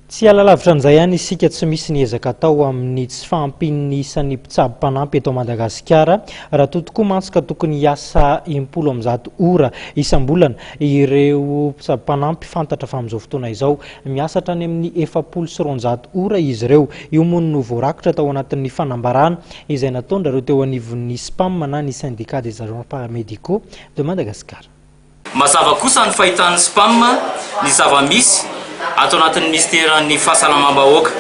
Tsy hiala lavitra an'izay ihany isika, tsy misy ny ezaka atao amin'ny tsy fahampian'ny isan'ny mpitsabo mpanampy eto Madagasikara. Raha toa tokoa mantsy ka tokony hiasa 160 ora isam-bolana ireo mpitsabo mpanampy, fantatra fa amin'izao fotoana izao miasa hatrany amin'ny 240 ora izy ireo. Io moa no voarakitra tao anatin'ny fanambarana izay nataon-drareo teo anivon'ny SPAM na ny Syndicat des Agents Paramédicaux de Madagascar. Mazava kosa ny fahitan'ny Spam ny zava-misy ato anatin'ny minisiteran'ny Fahasalamam-bahoaka.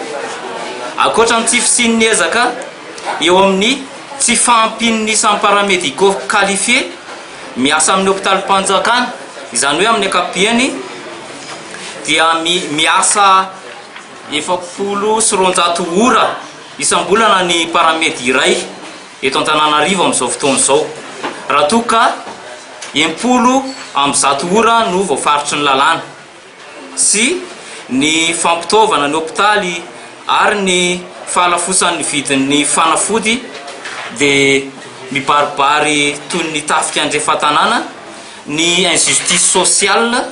Ankoatra ny tsy fisian'ny ezaka eo amin'ny tsy fahampian'ny isan'ny paramédicaux qualifiés miasa amin'ny hopitalim-panjakana, izany hoe amin'ny ankapobeny dia miasa 240 ora isam-bolana ny paramedy iray eto Antananarivo amin'izao fotoana izao, raha toa ka 160 ora no voafaritry ny lalàna, sy ny fampitaovana ny hopitaly ary ny fahalafosan'ny vidin'ny fanafody dia mibaribary toy ny tafika andrefan-tanàna ny injustice sociale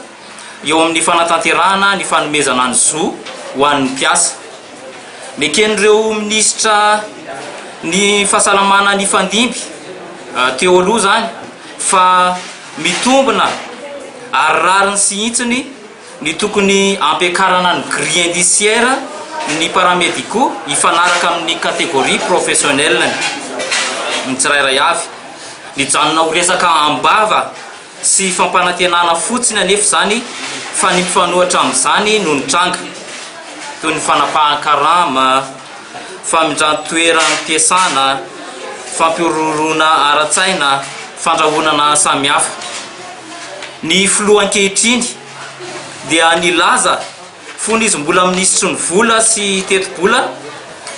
eo amin'ny fanatanterahana ny fanomezana ny zo ho an'ny mpiasa. Neken'ireo minisitra ny fahasalamana nifandimby teo aloha izany fa mitombina ary rariny sy hitsiny ny tokony hampiakarana ny grille indiciaire ny paramédicaux hifanaraka amin'ny catégorie professionnelle-ny ny tsirairay avy. Nijanona ho resaka am-bava Tsy fampanantenana fotsiny anefa izany fa ny mifanohitra amin'izany no nitranga, toy ny fanapahan-karama, famindran-toeram-piasana, fampihorohoroana ara-tsaina, fandrahonana samihafa. Ny filoha ankehitriny dia nilaza fony izy mbola minisitry ny vola sy tetibola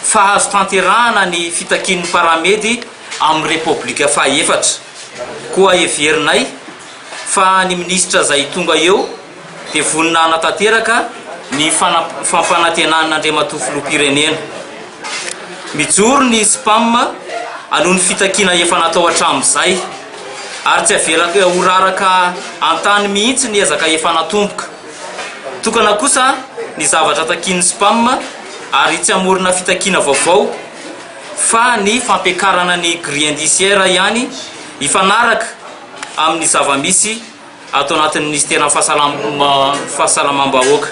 fa azo tanterahana ny fitakian'ny paramedy amin'ny Repoblika fahaefatra. Koa heverinay fa ny minisitra izay tonga eo dia vonona hanatanteraka ny fampanantenan'Andriamatoa Filoham-pirenena. Mijoro ny Spam hanohy ny fitakiana efa natao hatramin'izay ary tsy avela ho raraka an-tany mihitsy ny ezaka efa natomboka. Tokana kosa ny zavatra takian'ny Spam ary tsy hamorona fitakiana vaovao fa ny fampiakarana ny grille indiciaire ihany hifanaraka amin'ny zava-misy ato anatin'ny minisiteran'ny fahasalamam-bahoaka.